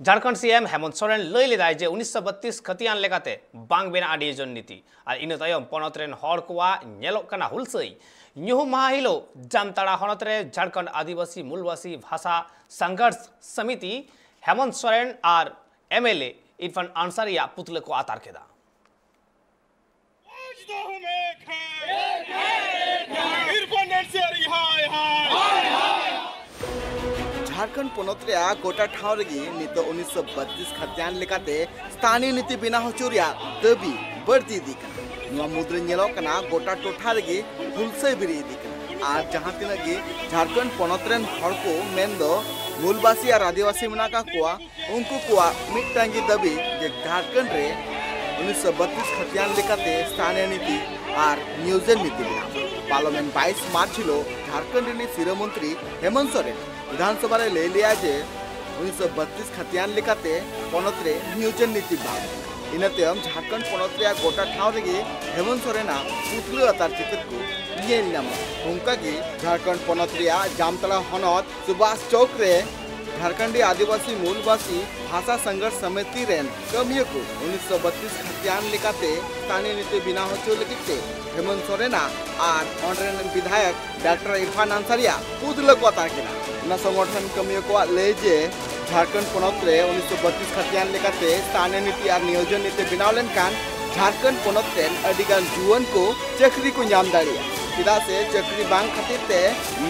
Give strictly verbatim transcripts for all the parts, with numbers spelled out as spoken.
ᱡᱷᱟᱲᱠᱷᱚᱸᱰ ᱥᱤ ᱮᱢ ᱦᱮᱢᱚᱱᱛ ᱥᱚᱨᱮᱱ ᱞᱟᱹᱭ ᱞᱮᱫᱟᱭ ᱡᱮ ᱩᱱᱤᱥᱥᱚ ᱵᱟᱛᱛᱨᱤᱥ ᱠᱷᱟᱹᱛᱤᱭᱟᱱ ᱞᱮᱠᱟᱛᱮ ᱵᱟᱝ ᱵᱮᱱᱟᱜᱼᱟ ᱱᱤᱭᱳᱡᱚᱱ ᱱᱤᱛᱤ, ᱟᱨ ᱤᱱᱟᱹ ᱛᱟᱭᱚᱢ ᱯᱚᱱᱚᱛ ᱨᱮᱱ ᱦᱚᱲ ᱠᱚᱣᱟᱜ ᱧᱮᱞᱚᱜ ᱠᱟᱱᱟ ᱦᱩᱞᱥᱟᱹᱭ᱾ ᱧᱩᱦᱩᱢ ᱢᱟᱦᱟ ᱦᱤᱞᱳᱜ ᱡᱟᱢᱛᱟᱲᱟ ᱦᱚᱱᱚᱛ ᱨᱮ ᱡᱷᱟᱲᱠᱷᱚᱸᱰ ᱟᱹᱫᱤᱵᱟᱹᱥᱤ ᱢᱩᱞᱵᱟᱥᱤ ᱵᱷᱟᱥᱟ ᱥᱚᱝᱜᱷᱚᱨᱥ ᱥᱚᱢᱤᱛᱤ ᱦᱮᱢᱚᱱᱛ ᱥᱚᱨᱮᱱ ᱟᱨ ᱮᱢ ᱮᱞ ᱮ ᱤᱨᱯᱷᱟᱱ ᱟᱱᱥᱟᱨᱤᱭᱟᱜ ᱯᱩᱛᱞᱟᱹ ᱠᱚ ᱟᱛᱟᱨ ᱠᱮᱫᱟ᱾ आज तो हम एक हैं। एक हैं, एक हैं। इरफान अंसारी हाय हाय। ᱡᱷᱟᱲᱠᱷᱚᱸᱰ ᱯᱚᱱᱚᱛ ᱨᱮᱭᱟᱜ ᱜᱚᱴᱟ ᱴᱷᱟᱶ ᱨᱮᱜᱮ ᱱᱤᱛᱚᱜ ᱩᱱᱤᱥᱥᱚ ᱵᱟᱛᱛᱨᱤᱥ ᱠᱷᱟᱛᱤᱭᱟᱱ ᱞᱮᱠᱟᱛᱮ ᱥᱛᱷᱟᱱᱤᱭᱚ ᱱᱤᱛᱤ ᱵᱮᱱᱟᱣ ᱦᱚᱪᱚ ᱨᱮᱭᱟᱜ ᱫᱟᱹᱵᱤ ᱵᱟᱹᱲᱛᱤ ᱤᱫᱤᱜ ᱠᱟᱱᱟ᱾ ᱱᱚᱣᱟ ᱢᱩᱫᱽᱨᱮ ᱧᱮᱞᱚᱜ ᱠᱟᱱᱟ ᱜᱚᱴᱟ ᱴᱚᱴᱷᱟ ᱨᱮᱜᱮ ᱦᱩᱞᱥᱟᱹᱭ ᱵᱮᱨᱮᱫ ᱤᱫᱤᱜ ᱠᱟᱱᱟ᱾ ᱟᱨ ᱡᱟᱦᱟᱸ ᱛᱤᱱᱟᱹᱜ ᱜᱮ ᱡᱷᱟᱲᱠᱷᱚᱸᱰ ᱯᱚᱱᱚᱛ ᱨᱮᱱ ᱦᱚᱲ ᱠᱚ ᱢᱮᱱᱫᱚ ᱢᱩᱞᱵᱟᱥᱤ ᱟᱨ ᱟᱹᱫᱤᱵᱟᱹᱥᱤ ᱢᱮᱱᱟᱜ ᱟᱠᱟᱫ ᱠᱚᱣᱟ, ᱩᱱᱠᱩ ᱠᱚᱣᱟᱜ ᱢᱤᱫᱴᱟᱝ ᱜᱮ ᱫᱟᱹᱵᱤ ᱡᱮ ᱡᱷᱟᱲᱠᱷᱚᱸᱰ ᱨᱮ ᱩᱱᱤᱥᱥᱚ ᱵᱟᱛᱛᱨᱤᱥ ᱠᱷᱟᱛᱤᱭᱟᱱ ᱞᱮᱠᱟᱛᱮ ᱥᱛᱷᱟᱱᱤᱭᱚ ᱱᱤᱛᱤ ᱟᱨ ᱱᱤᱭᱳᱡᱚᱱ ᱱᱤᱛᱤ ᱵᱮᱱᱟᱣ᱾ ᱯᱟᱨᱞᱟᱢᱮᱱᱴ ᱵᱟᱭᱤᱥ ᱢᱟᱨᱪ ᱦᱤᱞᱳᱜ ᱡᱷᱟᱲᱠᱷᱚᱸᱰ ᱨᱤᱱᱤᱡ ᱥᱤᱨᱟᱹ ᱢᱚᱱᱛᱨᱤ ᱦᱮᱢᱚᱱᱛ ᱥᱚᱨᱮᱱ ᱵᱤᱫᱷᱟᱱ ᱥᱚᱵᱷᱟ ᱨᱮ ᱞᱟᱹᱭ ᱞᱮᱜᱼᱟ ᱡᱮ ᱩᱱᱤᱥᱥᱚ ᱵᱟᱛᱛᱨᱤᱥ ᱠᱷᱟᱛᱤᱭᱟᱱ ᱞᱮᱠᱟᱛᱮ ᱯᱚᱱᱚᱛ ᱨᱮ ᱱᱤᱭᱳᱡᱚᱱ ᱱᱤᱛᱤ ᱵᱟᱝ᱾ ᱤᱱᱟᱹ ᱛᱟᱭᱚᱢ ᱡᱷᱟᱲᱠᱷᱚᱸᱰ ᱯᱚᱱᱚᱛ ᱨᱮᱭᱟᱜ ᱜᱚᱴᱟ ᱴᱷᱟᱶ ᱨᱮᱜᱮ ᱦᱮᱢᱚᱱᱛ ᱥᱚᱨᱮᱱᱟᱜ ᱯᱩᱛᱞᱟᱹ ᱟᱛᱟᱨ ᱪᱤᱛᱟᱹᱨ ᱠᱚ ᱧᱮᱞ ᱧᱟᱢᱚᱜᱼᱟ᱾ ᱚᱱᱠᱟᱜᱮ ᱡᱷᱟᱲᱠᱷᱚᱸᱰ ᱯᱚᱱᱚᱛ ᱨᱮᱭᱟᱜ ᱡᱟᱢᱛᱟᱲᱟ ᱦᱚᱱᱚᱛ ᱥᱩᱵᱷᱟᱥ ᱪᱚᱠ ᱨᱮ ᱡᱷᱟᱲᱠᱷᱚᱸᱰᱤ ᱟᱹᱫᱤᱵᱟᱹᱥᱤ ᱢᱩᱞᱵᱟᱥᱤ ᱵᱷᱟᱥᱟ ᱥᱚᱝᱜᱷᱚᱨᱥ ᱥᱚᱢᱤᱛᱤ ᱨᱮᱱ ᱠᱟᱹᱢᱤᱭᱟᱹ ᱠᱚ ᱩᱱᱤᱥᱥᱚ ᱵᱟᱛᱛᱨᱤᱥ ᱠᱷᱟᱛᱤᱭᱟᱱ ᱞᱮᱠᱟᱛᱮ ᱥᱛᱷᱟᱱᱤᱭᱚ ᱱᱤᱛᱤ ᱵᱮᱱᱟᱣ ᱦᱚᱪᱚ ᱞᱟᱹᱜᱤᱫ ᱛᱮ ᱦᱮᱢᱚᱱᱛ ᱥᱚᱨᱮᱱᱟᱜ ᱟᱨ ᱚᱸᱰᱮ ᱨᱮᱱ ᱵᱤᱫᱷᱟᱭᱚᱠ ᱰᱟᱠᱛᱟᱨ ᱤᱨᱯᱷᱟᱱ ᱟᱱᱥᱟᱨᱤᱭᱟᱜ ᱯᱩᱛᱞᱟᱹ ᱠᱚ ᱟᱛᱟᱨ ᱠᱮᱫᱟ᱾ ᱚᱱᱟ ᱥᱚᱝᱜᱚᱴᱷᱚᱱ ᱠᱟᱹᱢᱤᱭᱟᱹ ᱠᱚᱣᱟᱜ ᱞᱟᱹᱭ ᱡᱮ ᱡᱷᱟᱲᱠᱷᱚᱸᱰ ᱯᱚᱱᱚᱛ ᱨᱮ ᱩᱱᱤᱥᱥᱚ ᱵᱟᱛᱛᱨᱤᱥ ᱠᱷᱟᱛᱤᱭᱟᱱ ᱞᱮᱠᱟᱛᱮ ᱥᱛᱷᱟᱱᱤᱭᱚ ᱱᱤᱛᱤ ᱟᱨ ᱱᱤᱭᱳᱡᱚᱱ ᱱᱤᱛᱤ ᱵᱮᱱᱟᱣ ᱞᱮᱱᱠᱷᱟᱱ ᱡᱷᱟᱲᱠᱷᱚᱸᱰ ᱯᱚᱱᱚᱛ ᱨᱮᱱ ᱟᱹᱰᱤ ᱜᱟᱱ ᱡᱩᱣᱟᱹᱱ ᱠᱚ ᱪᱟᱹᱠᱨᱤ ᱠᱚ ᱧᱟᱢ ᱫᱟᱲᱮᱭᱟᱜᱼᱟ᱾ ᱪᱮᱫᱟᱜ ᱥᱮ ᱪᱟᱹᱠᱨᱤ ᱵᱟᱝ ᱠᱷᱟᱹᱛᱤᱨ ᱛᱮ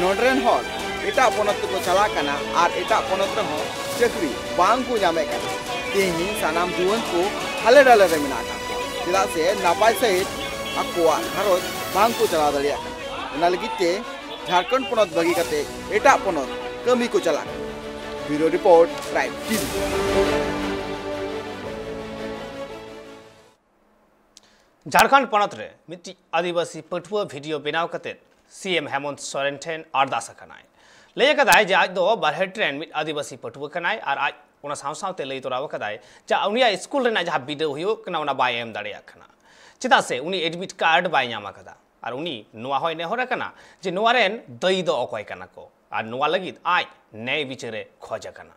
ᱱᱚᱰᱮ ᱨᱮᱱ ᱦᱚᱲ ᱮᱴᱟᱜ ᱯᱚᱱᱚᱛ ᱛᱮᱠᱚ ᱪᱟᱞᱟᱜ ᱠᱟᱱᱟ ᱟᱨ ᱮᱴᱟᱜ ᱯᱚᱱᱚᱛ ᱨᱮᱦᱚᱸ ᱪᱟᱹᱠᱨᱤ ᱵᱟᱝ ᱠᱚ ᱧᱟᱢᱮᱫ ᱠᱟᱱᱟ᱾ ᱛᱮᱦᱮᱧ ᱥᱟᱱᱟᱢ ᱡᱩᱣᱟᱹᱱ ᱠᱚ ᱦᱟᱞᱮ ᱰᱟᱞᱮ ᱨᱮ ᱢᱮᱱᱟᱜ ᱟᱠᱟᱫ ᱠᱚᱣᱟ, ᱪᱮᱫᱟᱜ ᱥᱮ ᱱᱟᱯᱟᱭ ᱥᱟᱺᱦᱤᱡ ᱟᱠᱚᱣᱟᱜ ᱜᱷᱟᱨᱚᱸᱡᱽ ᱵᱟᱝ ᱠᱚ ᱪᱟᱞᱟᱣ ᱫᱟᱲᱮᱭᱟᱜ ᱠᱟᱱᱟ᱾ ᱚᱱᱟ ᱞᱟᱹᱜᱤᱫ ᱛᱮ ᱡᱷᱟᱲᱠᱷᱚᱸᱰ ᱯᱚᱱᱚᱛ ᱵᱟᱹᱜᱤ ᱠᱟᱛᱮ ᱮᱴᱟᱜ ᱯᱚᱱᱚᱛ ᱠᱟᱹᱢᱤ ᱠᱚ ᱪᱟᱞᱟᱜ ᱠᱟᱱᱟ᱾ ᱵᱤᱭᱩᱨᱳ ᱨᱤᱯᱳᱨᱴ, ᱴᱨᱟᱭᱤᱵᱽ ᱴᱤᱵᱷᱤ᱾ ᱡᱷᱟᱲᱠᱷᱚᱸᱰ ᱯᱚᱱᱚᱛ ᱨᱮ ᱢᱤᱫᱴᱤᱡ ᱟᱹᱫᱤᱵᱟᱹᱥᱤ ᱯᱟᱹᱴᱷᱩᱣᱟᱹ ᱵᱷᱤᱰᱤᱭᱳ ᱵᱮᱱᱟᱣ ᱠᱟᱛᱮ ᱥᱤ ᱮᱢ ᱦᱮᱢᱚᱱᱛ ᱥᱚᱨᱮᱱ ᱴᱷᱮᱱ ᱟᱨᱫᱟᱥ ᱟᱠᱟᱱᱟᱭ᱾ ᱞᱟᱹᱭ ᱟᱠᱟᱫᱟᱭ ᱡᱮ ᱟᱡ ᱫᱚ ᱵᱟᱨᱦᱮᱴ ᱨᱮᱱ ᱢᱤᱫ ᱟᱹᱫᱤᱵᱟᱹᱥᱤ ᱯᱟᱹᱴᱷᱩᱣᱟᱹ ᱠᱟᱱᱟᱭ ᱟᱨ ᱟᱡ ᱚᱱᱟ ᱥᱟᱶ ᱥᱟᱶᱛᱮ ᱞᱟᱹᱭ ᱛᱚᱨᱟᱣ ᱟᱠᱟᱫᱟᱭ ᱡᱮ ᱩᱱᱤᱭᱟᱜ ᱥᱠᱩᱞ ᱨᱮᱱᱟᱜ ᱡᱟᱦᱟᱸ ᱵᱤᱰᱟᱹᱣ ᱦᱩᱭᱩᱜ ᱠᱟᱱᱟ ᱚᱱᱟ ᱵᱟᱭ ᱮᱢ ᱫᱟᱲᱮᱭᱟᱜ ᱠᱟᱱᱟ, ᱪᱮᱫᱟᱜ ᱥᱮ ᱩᱱᱤ ᱮᱰᱢᱤᱴ ᱠᱟᱨᱰ ᱵᱟᱭ ᱧᱟᱢ ᱟᱠᱟᱫᱟ᱾ ᱟᱨ ᱩᱱᱤ ᱱᱚᱣᱟ ᱦᱚᱸᱭ ᱱᱮᱦᱚᱨ ᱟᱠᱟᱱᱟ ᱡᱮ ᱱᱚᱣᱟ ᱨᱮᱱ ᱫᱟᱹᱭᱤ ᱫᱚ ᱚᱠᱚᱭ ᱠᱟᱱᱟ ᱠᱚ ᱟᱨ ᱱᱚᱣᱟ ᱞᱟᱹᱜᱤᱫ ᱟᱡ ᱱᱮᱭ ᱵᱤᱪᱟᱹᱨᱮ ᱠᱷᱚᱡᱽ ᱟᱠᱟᱱᱟ᱾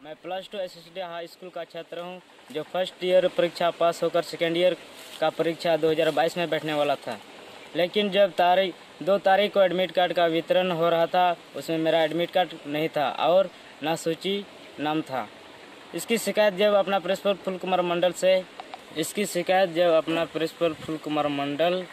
मैं plus two S S D high school का छात्र हूँ, जो फर्स्ट ईयर परीक्षा पास होकर सेकेंड ईयर का परीक्षा दो हज़ार बाईस में बैठने वाला था। लेकिन जब तारीख दो तारीख को एडमिट कार्ड का वितरण हो रहा था, उसमें मेरा एडमिट कार्ड नहीं था और ना सूची नाम था। इसकी शिकायत जब अपना प्रिंसिपल फूल कुमार मंडल से इसकी शिकायत जब अपना प्रिंसिपल फूल कुमार मंडल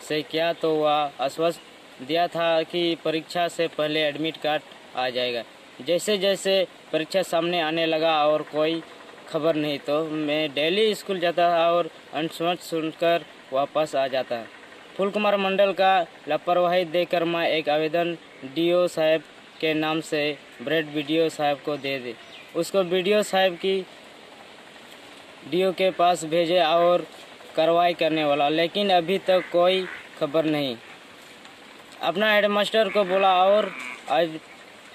से किया, तो वह आश्वासन दिया था कि परीक्षा से पहले एडमिट कार्ड आ जाएगा। जैसे जैसे परीक्षा सामने आने लगा और कोई खबर नहीं, तो मैं डेली स्कूल जाता था और अनाउंसमेंट सुनकर वापस आ जाता। फूल कुमार मंडल का लापरवाही देखकर मैं एक आवेदन डीओ साहब के नाम से ब्रेड बीडीओ साहब को दे दे। उसको बीडीओ साहब की डीओ के पास भेजे और कार्रवाई करने वाला, लेकिन अभी तक कोई खबर नहीं। अपना हेडमास्टर को बोला और आज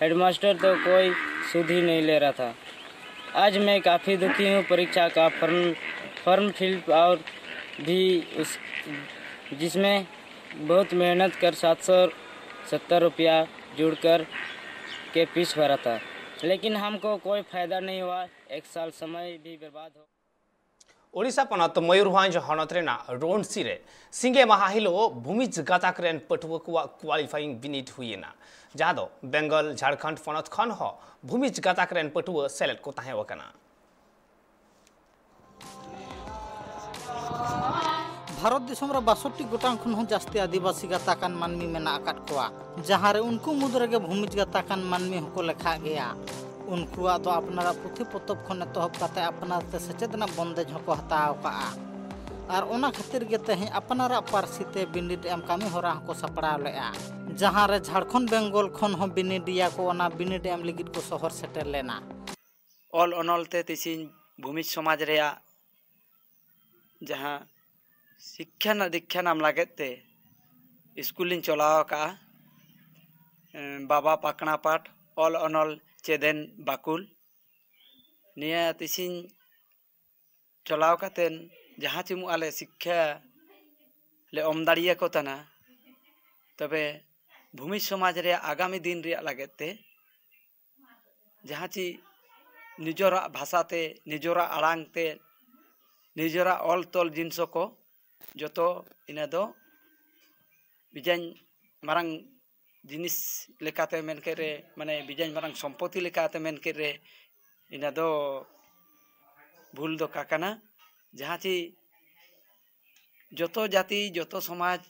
हेडमास्टर तो कोई सुध ही नहीं ले रहा था। आज मैं काफ़ी दुखी हूँ। परीक्षा का फॉर्म फॉर्म फिल और भी उस जिसमें बहुत मेहनत कर सात सौ सत्तर रुपया जुड़कर के फीस भरा था, लेकिन हमको कोई फ़ायदा नहीं हुआ। एक साल समय भी बर्बाद हो। ᱳᱰᱤᱥᱟ ᱯᱚᱱᱚᱛ ᱢᱚᱭᱩᱨᱵᱷᱚᱸᱡᱽ ᱦᱚᱱᱚᱛ ᱨᱮᱱᱟᱜ ᱨᱚᱱᱥᱤ ᱨᱮ ᱥᱤᱸᱜᱮ ᱢᱟᱦᱟ ᱦᱤᱞᱳᱜ ᱵᱷᱩᱢᱤᱡᱽ ᱜᱟᱛᱟᱠ ᱨᱮᱱ ᱯᱟᱹᱴᱷᱩᱣᱟᱹ ᱠᱚᱣᱟᱜ ᱠᱣᱟᱞᱤᱯᱷᱟᱭᱤᱝ ᱵᱤᱱᱤᱰ ᱦᱩᱭᱮᱱᱟ, ᱡᱟᱦᱟᱸ ᱫᱚ ᱵᱮᱝᱜᱚᱞ ᱡᱷᱟᱲᱠᱷᱚᱸᱰ ᱯᱚᱱᱚᱛ ᱠᱷᱚᱱ ᱦᱚᱸ ᱵᱷᱩᱢᱤᱡᱽ ᱜᱟᱛᱟᱠ ᱨᱮᱱ ᱯᱟᱹᱴᱷᱩᱣᱟᱹ ᱥᱮᱞᱮᱫ ᱠᱚ ᱛᱟᱦᱮᱸ ᱠᱟᱱᱟ᱾ ᱵᱷᱟᱨᱚᱛ ᱫᱤᱥᱚᱢ ᱨᱮ ᱵᱟᱥᱚᱴᱴᱤ ᱜᱚᱴᱟᱝ ᱠᱷᱚᱱ ᱦᱚᱸ ᱡᱟᱹᱥᱛᱤ ᱟᱹᱫᱤᱵᱟᱹᱥᱤ ᱜᱟᱛᱟᱠᱟᱱ ᱢᱟᱹᱱᱢᱤ ᱢᱮᱱᱟᱜ ᱟᱠᱟᱫ ᱠᱚᱣᱟ, ᱡᱟᱦᱟᱸ ᱨᱮ ᱩᱱᱠᱩ ᱢᱩᱫᱽ ᱨᱮᱜᱮ ᱵᱷᱩᱢᱤᱡᱽ ᱜᱟᱛᱟᱠᱟᱱ ᱢᱟᱹᱱᱢᱤ ᱦᱚᱸᱠᱚ ᱞᱮᱠᱷᱟᱜ ᱜᱮᱭᱟ᱾ ᱩᱱᱠᱩᱣᱟᱜ ᱫᱚ ᱟᱯᱱᱟᱨᱟᱜ ᱯᱩᱛᱷᱤ ᱯᱚᱛᱚᱵ ᱠᱷᱚᱱ ᱮᱛᱚᱦᱚᱵ ᱠᱟᱛᱮ ᱟᱯᱱᱟᱨ ᱛᱮ ᱥᱮᱪᱮᱫ ᱨᱮᱱᱟᱜ ᱵᱚᱱᱫᱮᱡᱽ ᱦᱚᱸᱠᱚ ᱦᱟᱛᱟᱣ ᱟᱠᱟᱫᱼᱟ᱾ ᱟᱨ ᱚᱱᱟ ᱠᱷᱟᱹᱛᱤᱨ ᱜᱮ ᱛᱮᱦᱮᱧ ᱟᱯᱱᱟᱨᱟᱜ ᱯᱟᱹᱨᱥᱤ ᱛᱮ ᱵᱤᱱᱤᱰ ᱮᱢ ᱠᱟᱹᱢᱤ ᱦᱚᱨᱟ ᱦᱚᱸᱠᱚ ᱥᱟᱯᱲᱟᱣ ᱞᱮᱫᱼᱟ, ᱡᱟᱦᱟᱸ ᱨᱮ ᱡᱷᱟᱲᱠᱷᱚᱸᱰ ᱵᱮᱝᱜᱚᱞ ᱠᱷᱚᱱ ᱦᱚᱸ ᱵᱤᱱᱤᱰᱤᱭᱟ ᱠᱚ ᱚᱱᱟ ᱵᱤᱱᱤᱰ ᱮᱢ ᱞᱟᱹᱜᱤᱫ ᱠᱚ ᱥᱚᱦᱚᱨ ᱥᱮᱴᱮᱨ ᱞᱮᱱᱟ᱾ ᱚᱞ ᱚᱱᱚᱞ ᱛᱮ ᱛᱤᱥᱤᱧ ᱵᱷᱩᱢᱤᱡᱽ ᱥᱚᱢᱟᱡᱽ ᱨᱮᱭᱟᱜ ᱡᱟᱦᱟᱸ ᱥᱤᱠᱠᱷᱟ ᱨᱮᱱᱟᱜ ᱫᱤᱠᱠᱷᱟ ᱧᱟᱢ ᱞᱟᱹᱜᱤᱫ ᱛᱮ ᱥᱠᱩᱞ ᱞᱤᱧ ᱪᱟᱞᱟᱣ ᱟᱠᱟᱫᱼᱟ᱾ ᱮᱸ, ᱵᱟᱵᱟ ᱯᱟᱠᱲᱟ ᱯᱟᱴ ᱚᱞ ᱚᱱᱚᱞ ᱪᱮᱫᱮᱱ ᱵᱟᱠᱩᱞ᱾ ᱱᱤᱭᱟᱹ ᱛᱤᱥᱤᱧ ᱪᱟᱞᱟᱣ ᱠᱟᱛᱮᱱ ᱡᱟᱦᱟᱸ ᱪᱩᱢᱩ ᱟᱞᱮ ᱥᱤᱠᱠᱷᱟ ᱞᱮ ᱚᱢ ᱫᱟᱲᱮᱭᱟᱠᱚ ᱠᱟᱱᱟ, ᱛᱚᱵᱮ ᱵᱷᱩᱢᱤᱡᱽ ᱥᱚᱢᱟᱡᱽ ᱨᱮᱭᱟᱜ ᱟᱜᱟᱢᱤ ᱫᱤᱱ ᱨᱮᱭᱟᱜ ᱞᱟᱹᱜᱤᱫ ᱛᱮ ᱡᱟᱦᱟᱸ ᱪᱮᱫ ᱱᱤᱡᱚᱨᱟᱜ ᱵᱷᱟᱥᱟ ᱛᱮ, ᱱᱤᱡᱚᱨᱟᱜ ᱟᱲᱟᱝ ᱛᱮ, ᱱᱤᱡᱚᱨᱟᱜ ᱚᱞ ᱛᱚᱞ ᱡᱤᱱᱤᱥ ᱠᱚ ᱡᱚᱛᱚ ᱤᱱᱟᱹ ᱫᱚ ᱵᱤᱡᱟᱧ ᱢᱟᱨᱟᱝ ᱡᱤᱱᱤᱥ ᱞᱮᱠᱟᱛᱮ ᱢᱮᱱ ᱠᱮᱫ ᱨᱮ, ᱢᱟᱱᱮ ᱵᱤᱡᱟᱧ ᱢᱟᱨᱟᱝ ᱥᱚᱢᱯᱚᱛᱤ ᱞᱮᱠᱟᱛᱮ ᱢᱮᱱ ᱠᱮᱫ ᱨᱮ, ᱤᱱᱟᱹ ᱫᱚ ᱵᱷᱩᱞ ᱫᱚ ᱠᱟ ᱠᱟᱱᱟ᱾ ᱡᱟᱦᱟᱸ ᱪᱮ ᱡᱚᱛᱚ ᱡᱟᱹᱛᱤ, ᱡᱚᱛᱚ ᱥᱚᱢᱟᱡᱽ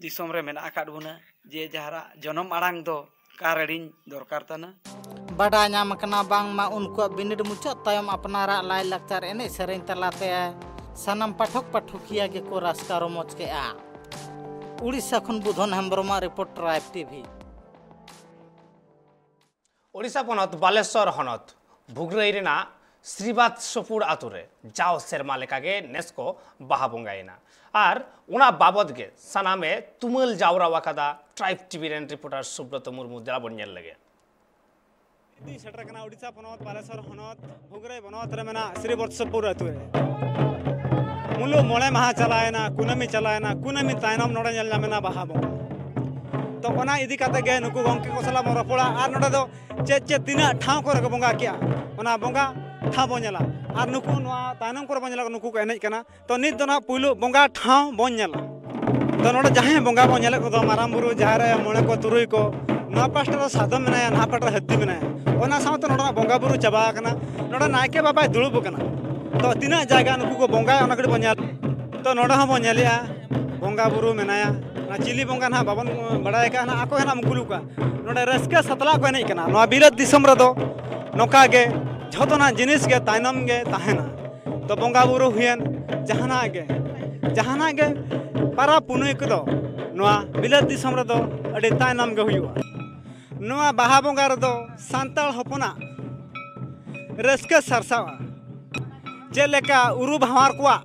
ᱫᱤᱥᱚᱢ ᱨᱮ ᱢᱮᱱᱟᱜ ᱟᱠᱟᱫ ᱵᱚᱱᱟ, ᱡᱮ ᱡᱟᱦᱟᱨᱟᱜ ᱡᱚᱱᱚᱢ ᱟᱲᱟᱝ ᱫᱚ ᱠᱟ ᱨᱮᱲᱤᱧ ᱫᱚᱨᱠᱟᱨ ᱛᱟᱱᱟ᱾ ᱵᱟᱰᱟᱭ ᱧᱟᱢ ᱟᱠᱟᱱᱟ ᱵᱟᱝᱢᱟ ᱩᱱᱠᱩᱣᱟᱜ ᱵᱤᱱᱤᱰ ᱢᱩᱪᱟᱹᱫ ᱛᱟᱭᱚᱢ ᱟᱯᱱᱟᱨᱟᱜ ᱞᱟᱭᱼᱞᱟᱠᱪᱟᱨ ᱮᱱᱮᱡ ᱥᱮᱨᱮᱧ ᱛᱟᱞᱟᱛᱮ ᱥᱟᱱᱟᱢ ᱯᱟᱴᱷᱚᱠ ᱯᱟᱴᱷᱚᱠᱤᱭᱟᱹ ᱜᱮᱠᱚ ᱨᱟᱹᱥᱠᱟᱹ ᱨᱚᱢᱚᱡᱽ ᱠᱮᱜᱼᱟ᱾ ᱩᱲᱤᱥᱥᱟ ᱠᱷᱚᱱ ᱵᱩᱫᱷᱚᱱ ᱦᱮᱢᱵᱨᱚᱢᱟᱜ ᱨᱤᱯᱳᱨᱴ, ᱴᱨᱟᱭᱤᱵᱽ ᱴᱤᱵᱷᱤ᱾ ᱳᱰᱤᱥᱟ ᱯᱚᱱᱚᱛ ᱵᱟᱞᱮᱥᱚᱨ ᱦᱚᱱᱚᱛ ᱵᱷᱩᱜᱽᱨᱟᱹᱭ ᱨᱮᱱᱟᱜ ᱥᱨᱤᱵᱟᱛᱥᱚᱯᱩᱨ ᱟᱛᱳ ᱨᱮ ᱡᱟᱣ ᱥᱮᱨᱢᱟ ᱞᱮᱠᱟᱜᱮ ᱱᱮᱥ ᱠᱚ ᱵᱟᱦᱟ ᱵᱚᱸᱜᱟᱭᱮᱱᱟ᱾ ᱟᱨ ᱚᱱᱟ ᱵᱟᱵᱚᱛ ᱜᱮ ᱥᱟᱱᱟᱢᱮ ᱛᱩᱢᱟᱹᱞ ᱡᱟᱣᱨᱟ ᱟᱠᱟᱫᱟ ᱴᱨᱟᱭᱤᱵᱽ ᱴᱤᱵᱷᱤ ᱨᱮᱱ ᱨᱤᱯᱳᱨᱴᱟᱨ ᱥᱩᱵᱨᱚᱛᱚ ᱢᱩᱨᱢᱩ᱾ ᱫᱮᱞᱟ ᱵᱚᱱ ᱧᱮᱞ ᱞᱮᱜᱮ᱾ ᱱᱤᱛ ᱥᱮᱴᱮᱨ ᱠᱟᱱᱟ ᱳᱰᱤᱥᱟ ᱯᱚᱱᱚᱛ ᱵᱟᱞᱮᱥᱚᱨ ᱦᱚᱱᱚᱛ ᱵᱷᱩᱜᱽᱨᱟᱹᱭ ᱵᱚᱱᱚᱛ ᱨᱮ ᱢᱮᱱᱟᱜ ᱥᱨᱤ ᱵᱚᱛᱥᱚᱯᱩᱨ ᱟᱹᱛᱩ ᱨᱮ᱾ ᱢᱩᱞᱩᱜ ᱢᱚᱬᱮ ᱢᱟᱦᱟ ᱪᱟᱞᱟᱣᱮᱱᱟ, ᱠᱩᱱᱟᱹᱢᱤ ᱪᱟᱞᱟᱣᱮᱱᱟ, ᱠᱩᱱᱟᱹᱢᱤ ᱛᱟᱭᱱᱚᱢ ᱱᱚᱰᱮ ᱧᱮᱞ ᱧᱟᱢᱮᱱᱟ ᱵᱟᱦᱟ ᱵᱚᱸᱜᱟ᱾ ᱛᱚ ᱚᱱᱟ ᱤᱫᱤ ᱠᱟᱛᱮ ᱜᱮ ᱱᱩᱠᱩ ᱜᱚᱢᱠᱮ ᱠᱚ ᱥᱟᱞᱟᱜ ᱵᱚᱱ ᱨᱚᱯᱚᱲᱟ ᱟᱨ ᱱᱚᱰᱮ ᱫᱚ ᱪᱮᱫ ᱪᱮᱫ ᱛᱤᱱᱟᱹᱜ ᱴᱷᱟᱶ ᱠᱚᱨᱮ ᱠᱚ ᱵᱚᱸᱜᱟ ᱠᱮᱜᱼᱟ, ᱚᱱᱟ ᱵᱚᱸᱜᱟ ᱴᱷᱟᱶ ᱵᱚᱱ ᱧᱮᱞᱟ᱾ ᱟᱨ ᱱᱩᱠᱩ ᱱᱚᱣᱟ ᱛᱟᱭᱱᱚᱢ ᱠᱚᱨᱮ ᱵᱚᱱ ᱧᱮᱞᱟ, ᱱᱩᱠᱩ ᱠᱚ ᱮᱱᱮᱡ ᱠᱟᱱᱟ᱾ ᱛᱚ ᱱᱤᱛ ᱫᱚ ᱱᱟᱦᱟᱜ ᱯᱩᱭᱞᱩ ᱵᱚᱸᱜᱟ ᱴᱷᱟᱶ ᱵᱚᱱ ᱧᱮᱞᱟ᱾ ᱛᱚ ᱱᱚᱰᱮ ᱡᱟᱦᱟᱸᱭ ᱵᱚᱸᱜᱟ ᱵᱚᱱ ᱧᱮᱞᱮᱫ ᱠᱚᱫᱚ ᱢᱟᱨᱟᱝ ᱵᱩᱨᱩ, ᱡᱟᱦᱮᱨ ᱟᱭᱳ, ᱢᱚᱬᱮ ᱠᱚ, ᱛᱩᱨᱩᱭ ᱠᱚ, ᱱᱚᱣᱟ ᱯᱟᱥᱴᱟ ᱨᱮ ᱥᱟᱫᱚᱢ ᱢᱮᱱᱟᱭᱟ, ᱱᱟᱦᱟᱜ ᱯᱟᱥᱴᱟ ᱨᱮ ᱦᱟᱹᱛᱤ ᱢᱮᱱᱟᱭᱟ᱾ ᱚᱱᱟ ᱥᱟᱶᱛᱮ ᱱᱚᱰᱮᱱᱟᱜ ᱵᱚᱸᱜᱟ ᱵᱩᱨᱩ ᱪᱟᱵᱟ ᱟᱠᱟᱱᱟ᱾ ᱱᱚᱰᱮ ᱱᱟᱭᱠᱮ ᱵᱟᱵᱟᱭ ᱫᱩᱲᱩᱵ ᱟᱠᱟᱱᱟ᱾ ᱛᱚ ᱛᱤᱱᱟᱹᱜ ᱡᱟᱭᱜᱟ ᱱᱩᱠᱩ ᱠᱚ ᱵᱚᱸᱜᱟᱭᱟ, ᱚᱱᱟ ᱠᱟᱹᱴᱤᱡ ᱵᱚᱱ ᱧᱮᱞ᱾ ᱛᱚ ᱱᱚᱰᱮ ᱦᱚᱸ ᱵᱚᱱ ᱧᱮᱞᱮᱜᱼᱟ, ᱵᱚᱸᱜᱟ ᱵᱩᱨᱩ ᱢᱮᱱᱟᱭᱟ᱾ ᱚᱱᱟ ᱪᱤᱞᱤ ᱵᱚᱸᱜᱟ ᱱᱟᱦᱟᱜ ᱵᱟᱵᱚᱱ ᱵᱟᱲᱟᱭ ᱟᱠᱟᱫᱼᱟ, ᱱᱟᱦᱟᱜ ᱟᱠᱚ ᱜᱮ ᱱᱟᱦᱟᱜ ᱵᱚᱱ ᱠᱩᱞᱤ ᱠᱚᱣᱟ᱾ ᱱᱚᱰᱮ ᱨᱟᱹᱥᱠᱟᱹ ᱥᱟᱛᱞᱟᱜ ᱠᱚ ᱮᱱᱮᱡ ᱠᱟᱱᱟ᱾ ᱱᱚᱣᱟ ᱵᱤᱞᱟᱹᱛ ᱫᱤᱥᱚᱢ ᱨᱮᱫᱚ ᱱᱚᱝᱠᱟ ᱜᱮ ᱡᱷᱚᱛᱚᱱᱟᱜ ᱡᱤᱱᱤᱥ ᱜᱮ ᱛᱟᱭᱱᱚᱢ ᱜᱮ ᱛᱟᱦᱮᱱᱟ᱾ ᱛᱚ ᱵᱚᱸᱜᱟ ᱵᱩᱨᱩ ᱦᱩᱭᱮᱱ, ᱡᱟᱦᱟᱱᱟᱜ ᱜᱮ, ᱡᱟᱦᱟᱱᱟᱜ ᱜᱮ ᱯᱟᱨᱟᱵᱽ ᱯᱩᱱᱟᱹᱭ ᱠᱚᱫᱚ ᱱᱚᱣᱟ ᱵᱤᱞᱟᱹᱛ ᱫᱤᱥᱚᱢ ᱨᱮᱫᱚ ᱟᱹᱰᱤ ᱛᱟᱭᱱᱚᱢ ᱜᱮ ᱦᱩᱭᱩᱜᱼᱟ᱾ ᱱᱚᱣᱟ ᱵᱟᱦᱟ ᱵᱚᱸᱜᱟ ᱨᱮᱫᱚ ᱥᱟᱱᱛᱟᱲ ᱦᱚᱯᱚᱱᱟᱜ ᱨᱟᱹᱥᱠᱟᱹ ᱥᱟᱨᱥᱟᱣᱜᱼᱟ᱾ ᱪᱮᱫ ᱞᱮᱠᱟ ᱩᱨᱩ ᱵᱷᱟᱶᱟᱨ ᱠᱚᱣᱟᱜ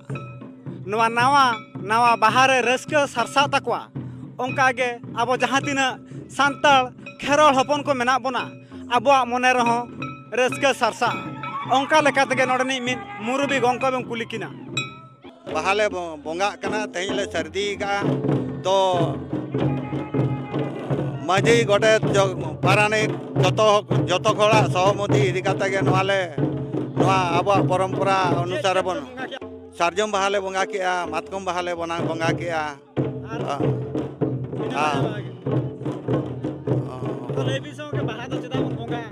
ᱱᱚᱣᱟ ᱱᱟᱣᱟ ᱱᱟᱣᱟ ᱵᱟᱦᱟ ᱨᱮ ᱨᱟᱹᱥᱠᱟᱹ ᱥᱟᱨᱥᱟᱜ ᱛᱟᱠᱚᱣᱟ, ᱚᱱᱠᱟ ᱜᱮ ᱟᱵᱚ ᱡᱟᱦᱟᱸ ᱛᱤᱱᱟᱹᱜ ᱥᱟᱱᱛᱟᱲ ᱠᱷᱮᱨᱣᱟᱲ ᱦᱚᱯᱚᱱ ᱠᱚ ᱢᱮᱱᱟᱜ ᱵᱚᱱᱟ, ᱟᱵᱚᱣᱟᱜ ᱢᱚᱱᱮ ᱨᱮᱦᱚᱸ ᱨᱟᱹᱥᱠᱟᱹ ᱥᱟᱨᱥᱟᱜᱼᱟ᱾ ᱚᱱᱠᱟ ᱞᱮᱠᱟ ᱛᱮᱜᱮ ᱱᱚᱰᱮᱱᱤᱡ ᱢᱤᱫ ᱢᱩᱨᱩᱵᱤ ᱜᱚᱢᱠᱮ ᱵᱚᱱ ᱠᱩᱞᱤ ᱠᱤᱱᱟ᱾ ᱵᱟᱦᱟ ᱞᱮ ᱵᱚ-, ᱵᱚᱸᱜᱟᱜ ᱠᱟᱱᱟ, ᱛᱮᱦᱮᱧ ᱞᱮ ᱥᱟᱹᱨᱫᱤ ᱠᱟᱜᱼᱟ᱾ ᱛᱚ ᱢᱟᱹᱡᱷᱤ, ᱜᱚᱰᱮᱛ, ᱡᱚᱜᱽ-, ᱯᱟᱨᱟᱱᱤᱠ, ᱡᱚᱛᱚ, ᱡᱚᱛᱚ ᱦᱚᱲᱟᱜ ᱥᱚᱦᱚᱢᱚᱛᱤ ᱤᱫᱤ ᱠᱟᱛᱮ ᱜᱮ ᱱᱚᱣᱟ ᱞᱮ, ᱱᱚᱣᱟ ᱟᱵᱚᱣᱟᱜ ᱯᱚᱨᱚᱢᱯᱚᱨᱟ ᱚᱱᱩᱥᱟᱨ ᱵᱚᱱ, ᱥᱟᱨᱡᱚᱢ ᱵᱟᱦᱟ ᱞᱮ ᱵᱚᱸᱜᱟ ᱠᱮᱜᱼᱟ, ᱢᱟᱛᱠᱚᱢ ᱵᱟᱦᱟ ᱞᱮ ᱵᱚᱱᱟ-, ᱵᱚᱸᱜᱟ ᱠᱮᱜᱼᱟ᱾ ᱟᱨ ᱟᱨ ᱤᱱᱟᱹ ᱟᱨ ᱵᱟᱦᱟ ᱜᱮ᱾ ᱟᱫᱚ ᱞᱟᱹᱭ ᱵᱤᱱ ᱥᱮ ᱜᱚᱢᱠᱮ, ᱵᱟᱦᱟ ᱫᱚ ᱪᱮᱫᱟᱜ ᱵᱚᱱ ᱵᱚᱸᱜᱟᱭᱟ?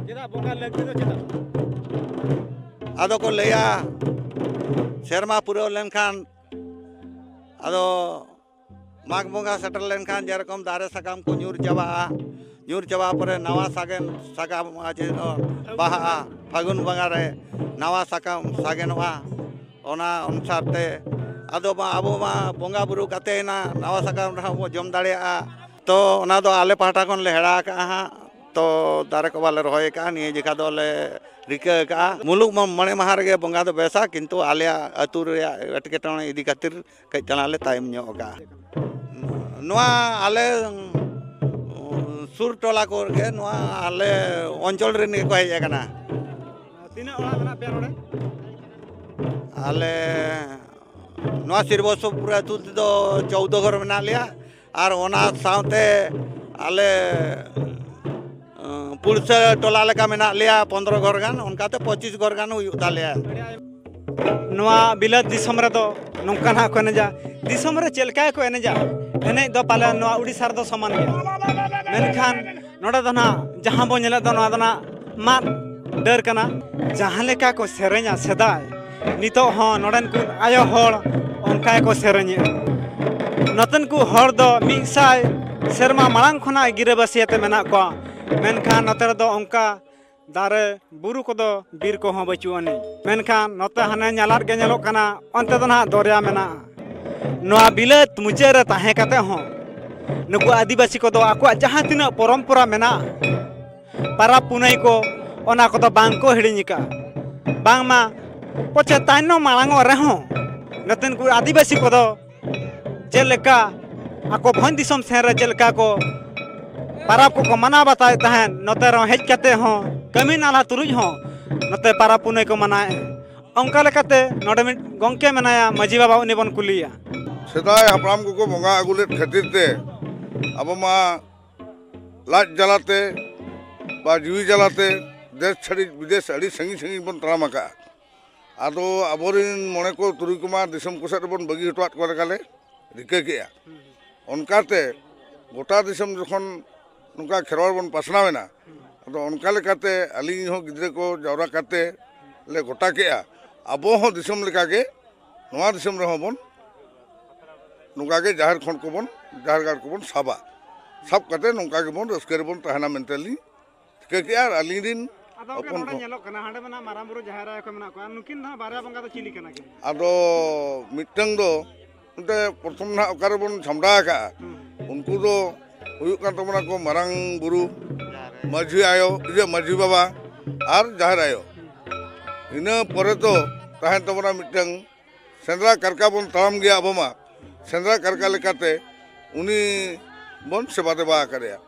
ᱪᱮᱫᱟᱜ ᱵᱚᱸᱜᱟ ᱞᱟᱹᱠᱛᱤ ᱫᱚ ᱪᱮᱫᱟᱜ? ᱟᱫᱚ ᱠᱚ ᱞᱟᱹᱭᱟ, ᱥᱮᱨᱢᱟ ᱯᱩᱨᱟᱹᱣ ᱞᱮᱱᱠᱷᱟᱱ, ᱟᱫᱚ ᱢᱟᱜᱽ ᱵᱚᱸᱜᱟ ᱥᱮᱴᱮᱨ ᱞᱮᱱᱠᱷᱟᱱ ᱡᱮᱨᱚᱠᱚᱢ ᱫᱟᱨᱮ ᱥᱟᱠᱟᱢ ᱠᱚ ᱧᱩᱨ ᱪᱟᱵᱟᱜᱼᱟ, ᱧᱩᱨ ᱪᱟᱵᱟ ᱯᱚᱨᱮ ᱱᱟᱣᱟ ᱥᱟᱜᱮᱱ ᱥᱟᱠᱟᱢ, ᱪᱮᱫ, ᱵᱟᱦᱟᱜᱼᱟ, ᱯᱷᱟᱹᱜᱩᱱ ᱵᱚᱸᱜᱟ ᱨᱮ ᱱᱟᱣᱟ ᱥᱟᱠᱟᱢ ᱥᱟᱜᱮᱱᱚᱜᱼᱟ᱾ ᱚᱱᱟ ᱚᱱᱩᱥᱟᱨ ᱛᱮ ᱟᱫᱚ ᱢᱟ ᱟᱵᱚ ᱢᱟ ᱵᱚᱸᱜᱟ ᱵᱩᱨᱩ ᱠᱟᱛᱮ ᱮᱱᱟ, ᱱᱟᱣᱟ ᱥᱟᱠᱟᱢ ᱨᱮᱦᱚᱸ ᱵᱚ ᱡᱚᱢ ᱫᱟᱲᱮᱭᱟᱜᱼᱟ᱾ ᱛᱚ ᱚᱱᱟ ᱫᱚ ᱟᱞᱮ ᱯᱟᱦᱴᱟ ᱠᱷᱚᱱ ᱞᱮ ᱦᱮᱲᱟ ᱟᱠᱟᱜᱼᱟ ᱦᱟᱸᱜ᱾ ᱛᱚ ᱫᱟᱨᱮ ᱠᱚ ᱵᱟᱞᱮ ᱨᱚᱦᱚᱭ ᱟᱠᱟᱜᱼᱟ, ᱱᱤᱭᱟᱹ ᱡᱮᱠᱷᱟ ᱫᱚᱞᱮ ᱨᱤᱠᱟᱹ ᱟᱠᱟᱜᱼᱟ᱾ ᱢᱩᱞᱩᱜ ᱢᱟ ᱢᱚᱬᱮ ᱢᱟᱦᱟ ᱨᱮᱜᱮ ᱵᱚᱸᱜᱟ ᱫᱚ ᱵᱮᱥᱟ, ᱠᱤᱱᱛᱩ ᱟᱞᱮᱭᱟᱜ ᱟᱹᱛᱩ ᱨᱮᱭᱟᱜ ᱮᱴᱠᱮᱴᱚᱬᱮ ᱤᱫᱤ ᱠᱷᱟᱹᱛᱤᱨ ᱠᱟᱹᱡ ᱛᱟᱞᱟᱝ ᱞᱮ ᱛᱟᱭᱚᱢ ᱧᱚᱜ ᱟᱠᱟᱜᱼᱟ᱾ ᱱᱚᱣᱟ ᱟᱞᱮ, ᱩᱸ, ᱥᱩᱨ ᱴᱚᱞᱟ ᱠᱚᱨᱮ ᱜᱮ, ᱱᱚᱣᱟ ᱟᱞᱮ ᱚᱧᱪᱚᱞ ᱨᱮᱱ ᱜᱮᱠᱚ ᱦᱮᱡ ᱟᱠᱟᱱᱟ᱾ ᱛᱤᱱᱟᱹᱜ ᱚᱲᱟᱜ ᱢᱮᱱᱟᱜ ᱯᱮᱭᱟ ᱱᱚᱰᱮ? ᱟᱞᱮ ᱱᱚᱣᱟ ᱥᱤᱨᱵᱚᱥᱚᱯᱩᱨ ᱟᱹᱛᱩ ᱛᱮᱫᱚ ᱪᱳᱫᱽᱫᱳ ᱜᱷᱚᱨ ᱢᱮᱱᱟᱜ ᱞᱮᱭᱟ, ᱟᱨ ᱚᱱᱟ ᱥᱟᱶᱛᱮ ᱟᱞᱮ, ᱟᱸ, ᱯᱩᱲᱥᱟᱹ ᱴᱚᱞᱟ ᱞᱮᱠᱟ ᱢᱮᱱᱟᱜ ᱞᱮᱭᱟ ᱯᱚᱱᱫᱽᱨᱚ ᱜᱷᱚᱨ ᱜᱟᱱ, ᱚᱱᱠᱟᱛᱮ ᱯᱚᱸᱪᱤᱥ ᱜᱷᱚᱨ ᱜᱟᱱ ᱦᱩᱭᱩᱜ ᱛᱟᱞᱮᱭᱟ᱾ ᱱᱚᱣᱟ ᱵᱤᱞᱟᱹᱛ ᱫᱤᱥᱚᱢ ᱨᱮᱫᱚ ᱱᱚᱝᱠᱟ ᱱᱟᱦᱟᱜ ᱠᱚ ᱮᱱᱮᱡᱟ᱾ ᱫᱤᱥᱚᱢ ᱨᱮ ᱪᱮᱫ ᱞᱮᱠᱟ ᱜᱮᱠᱚ ᱮᱱᱮᱡᱟ, ᱮᱱᱮᱡ ᱫᱚ ᱯᱟᱞᱮ ᱱᱚᱣᱟ ᱩᱰᱤᱥᱟ ᱨᱮᱫᱚ ᱥᱚᱢᱟᱱ ᱜᱮᱭᱟ᱾ ᱢᱮᱱᱠᱷᱟᱱ ᱱᱚᱰᱮ ᱫᱚ ᱱᱟᱦᱟᱜ ᱡᱟᱦᱟᱸ ᱵᱚᱱ ᱧᱮᱞᱮᱫ ᱫᱚ, ᱱᱚᱣᱟ ᱫᱚ ᱱᱟᱦᱟᱜ ᱢᱟᱫ ᱰᱟᱹᱨ ᱠᱟᱱᱟ᱾ ᱡᱟᱦᱟᱸ ᱞᱮᱠᱟ ᱠᱚ ᱥᱮᱨᱮᱧᱟ ᱥᱮᱫᱟᱭ, ᱱᱤᱛᱚᱜ ᱦᱚᱸ ᱱᱚᱰᱮᱱ ᱠᱚ ᱟᱭᱳ ᱦᱚᱲ ᱚᱱᱠᱟ ᱜᱮᱠᱚ ᱥᱮᱨᱮᱧᱮᱫᱼᱟ᱾ ᱱᱚᱛᱮᱱ ᱠᱚ ᱦᱚᱲ ᱫᱚ ᱢᱤᱫ ᱥᱟᱭ ᱥᱮᱨᱢᱟ ᱢᱟᱲᱟᱝ ᱠᱷᱚᱱᱟᱜ ᱜᱤᱨᱟᱹᱵᱟᱹᱥᱤ ᱟᱛᱮ ᱢᱮᱱᱟᱜ ᱠᱚᱣᱟ, ᱢᱮᱱᱠᱷᱟᱱ ᱱᱚᱛᱮ ᱨᱮᱫᱚ ᱚᱱᱠᱟ ᱫᱟᱨᱮ ᱵᱩᱨᱩ ᱠᱚᱫᱚ, ᱵᱤᱨ ᱠᱚᱦᱚᱸ ᱵᱟᱹᱪᱩᱜ ᱟᱹᱱᱤᱡ᱾ ᱢᱮᱱᱠᱷᱟᱱ ᱱᱚᱛᱮ ᱦᱟᱱᱮ ᱧᱟᱞᱟᱫ ᱜᱮ ᱧᱮᱞᱚᱜ ᱠᱟᱱᱟ, ᱚᱱᱛᱮ ᱫᱚ ᱱᱟᱦᱟᱜ ᱫᱚᱨᱭᱟ ᱢᱮᱱᱟᱜᱼᱟ᱾ ᱱᱚᱣᱟ ᱵᱤᱞᱟᱹᱛ ᱢᱩᱪᱟᱹᱫ ᱨᱮ ᱛᱟᱦᱮᱸ ᱠᱟᱛᱮ ᱦᱚᱸ ᱱᱩᱠᱩ ᱟᱹᱫᱤᱵᱟᱹᱥᱤ ᱠᱚᱫᱚ ᱟᱠᱚᱣᱟᱜ ᱡᱟᱦᱟᱸ ᱛᱤᱱᱟᱹᱜ ᱯᱚᱨᱚᱢᱯᱚᱨᱟ ᱢᱮᱱᱟᱜᱼᱟ, ᱯᱟᱨᱟᱵᱽ ᱯᱩᱱᱟᱹᱭ ᱠᱚ, ᱚᱱᱟ ᱠᱚᱫᱚ ᱵᱟᱝ ᱠᱚ ᱦᱤᱲᱤᱧ ᱟᱠᱟᱫᱼᱟ᱾ ᱵᱟᱝᱢᱟ ᱯᱟᱪᱷᱮ ᱛᱟᱭᱱᱚᱢ ᱢᱟᱲᱟᱝᱚᱜ ᱨᱮᱦᱚᱸ ᱱᱚᱛᱮᱱ ᱠᱚ ᱟᱹᱫᱤᱵᱟᱹᱥᱤ ᱠᱚᱫᱚ ᱪᱮᱫ ᱞᱮᱠᱟ ᱟᱠᱚ ᱵᱷᱚᱸᱡᱽ ᱫᱤᱥᱚᱢ ᱥᱮᱱ ᱨᱮ ᱪᱮᱫ ᱞᱮᱠᱟ ᱠᱚ ᱯᱟᱨᱟᱵᱽ ᱠᱚᱠᱚ ᱢᱟᱱᱟᱣ ᱵᱟᱛᱟᱣᱮᱫ ᱛᱟᱦᱮᱸᱫ, ᱱᱚᱛᱮ ᱨᱮᱦᱚᱸ ᱦᱮᱡ ᱠᱟᱛᱮ ᱦᱚᱸ ᱠᱟᱹᱢᱤ ᱱᱟᱞᱦᱟ ᱛᱩᱞᱩᱡ ᱦᱚᱸ ᱱᱚᱛᱮ ᱯᱟᱨᱟᱵᱽ ᱯᱩᱱᱟᱹᱭ ᱠᱚ ᱢᱟᱱᱟᱣᱮᱫᱼᱟ᱾ ᱚᱱᱠᱟ ᱞᱮᱠᱟᱛᱮ ᱱᱚᱰᱮ ᱢᱤᱫ ᱜᱚᱢᱠᱮ ᱢᱮᱱᱟᱭᱟ, ᱢᱟᱹᱡᱷᱤ ᱵᱟᱵᱟ, ᱩᱱᱤ ᱵᱚᱱ ᱠᱩᱞᱤᱭᱮᱭᱟ᱾ ᱥᱮᱫᱟᱭ ᱦᱟᱯᱲᱟᱢ ᱠᱚᱠᱚ ᱵᱚᱸᱜᱟ ᱟᱹᱜᱩ ᱞᱮᱫ ᱠᱷᱟᱹᱛᱤᱨ ᱛᱮ ᱟᱵᱚ ᱢᱟ ᱞᱟᱡ ᱡᱟᱞᱟᱛᱮ ᱵᱟ ᱡᱤᱣᱤ ᱡᱟᱞᱟᱛᱮ ᱫᱮᱥ ᱪᱷᱟᱹᱲᱤ ᱵᱤᱫᱮᱥ ᱟᱹᱰᱤ ᱥᱟᱺᱜᱤᱧ ᱥᱟᱺᱜᱤᱧ ᱵᱚᱱ ᱛᱟᱲᱟᱢ ᱟᱠᱟᱫᱼᱟ᱾ ᱟᱫᱚ ᱟᱵᱚᱨᱮᱱ ᱢᱚᱬᱮ ᱠᱚ ᱛᱩᱨᱩᱭ ᱠᱚᱢᱟ ᱫᱤᱥᱚᱢ ᱠᱚ ᱥᱮᱫ ᱨᱮᱵᱚᱱ ᱵᱟᱹᱜᱤ ᱦᱚᱴᱚᱣᱟᱫ ᱠᱚ ᱞᱮᱠᱟᱞᱮ ᱨᱤᱠᱟᱹ ᱠᱮᱜᱼᱟ᱾ ᱚᱱᱠᱟᱛᱮ ᱜᱚᱴᱟ ᱫᱤᱥᱚᱢ ᱡᱚᱠᱷᱚᱱ ᱱᱚᱝᱠᱟ ᱠᱷᱮᱨᱣᱟᱲ ᱵᱚᱱ ᱯᱟᱥᱱᱟᱣ ᱮᱱᱟ, ᱟᱫᱚ ᱚᱱᱠᱟ ᱞᱮᱠᱟᱛᱮ ᱟᱹᱞᱤᱧ ᱦᱚᱸ ᱜᱤᱫᱽᱨᱟᱹ ᱠᱚ ᱡᱟᱣᱨᱟ ᱠᱟᱛᱮ ᱞᱮ ᱜᱚᱴᱟ ᱠᱮᱜᱼᱟ, ᱟᱵᱚ ᱦᱚᱸ ᱫᱤᱥᱚᱢ ᱞᱮᱠᱟᱜᱮ ᱱᱚᱣᱟ ᱫᱤᱥᱚᱢ ᱨᱮᱦᱚᱸ ᱵᱚᱱ ᱱᱚᱝᱠᱟ ᱜᱮ ᱡᱟᱦᱮᱨ ᱠᱷᱚᱸᱰ ᱠᱚᱵᱚᱱ, ᱡᱟᱦᱮᱨ ᱜᱟᱲ ᱠᱚᱵᱚᱱ ᱥᱟᱵᱟ᱾ ᱥᱟᱵ ᱠᱟᱛᱮ ᱱᱚᱝᱠᱟ ᱜᱮᱵᱚᱱ ᱨᱟᱹᱥᱠᱟᱹ ᱨᱮᱵᱚᱱ ᱛᱟᱦᱮᱱᱟ ᱢᱮᱱᱛᱮ ᱞᱤᱧ ᱴᱷᱤᱠᱟᱹ ᱠᱮᱜᱼᱟ᱾ ᱟᱨ ᱟᱹᱞᱤᱧ ᱨᱤᱱ ᱟᱫᱚ ᱜᱚᱢᱠᱮ, ᱦᱚᱯᱚᱱ ᱱᱚᱰᱮ ᱠᱚ ᱧᱮᱞᱚᱜ ᱠᱟᱱᱟ, ᱦᱟᱸᱰᱮ ᱢᱮᱱᱟᱜ ᱢᱟᱨᱟᱝ ᱵᱩᱨᱩ, ᱡᱟᱦᱮᱨ ᱟᱭᱳ ᱠᱚ ᱢᱮᱱᱟᱜ ᱠᱚᱣᱟ, ᱱᱩᱠᱤᱱ ᱫᱚ ᱦᱟᱸᱜ ᱵᱟᱨᱭᱟ ᱵᱚᱸᱜᱟ ᱫᱚ ᱪᱤᱞᱤ ᱠᱟᱱᱟ ᱠᱤᱱ? ᱟᱫᱚ ᱢᱤᱫᱴᱟᱝ ᱫᱚ ᱮᱱᱛᱮ ᱯᱨᱚᱛᱷᱚᱢ ᱱᱟᱦᱟᱜ ᱚᱠᱟ ᱨᱮᱵᱚᱱ ᱥᱟᱢᱰᱟᱣ ᱟᱠᱟᱜᱼᱟ, ᱦᱩᱸ᱾ ᱩᱱᱠᱩ ᱫᱚ ᱦᱩᱭᱩᱜ ᱠᱟᱱ ᱛᱟᱵᱚᱱᱟ ᱠᱚ ᱢᱟᱨᱟᱝ ᱵᱩᱨᱩ, ᱢᱟᱹᱡᱷᱤ ᱟᱭᱳ, ᱤᱭᱟᱹ, ᱢᱟᱹᱡᱷᱤ ᱵᱟᱵᱟ ᱟᱨ ᱡᱟᱦᱮᱨ ᱟᱭᱳ᱾ ᱤᱱᱟᱹ ᱯᱚᱨᱮ ᱫᱚ ᱛᱟᱦᱮᱱ ᱛᱟᱵᱚᱱᱟ ᱢᱤᱫᱴᱟᱝ ᱥᱮᱸᱫᱽᱨᱟ ᱠᱟᱨᱠᱟ ᱵᱚᱱ ᱛᱟᱲᱟᱢ ᱜᱮᱭᱟ ᱟᱵᱚ ᱢᱟ᱾ ᱥᱮᱸᱫᱽᱨᱟ ᱠᱟᱨᱠᱟ ᱞᱮᱠᱟᱛᱮ ᱩᱱᱤ ᱵᱚᱱ ᱥᱮᱵᱟ ᱫᱮᱵᱟ ᱟᱠᱟᱫᱮᱭᱟ᱾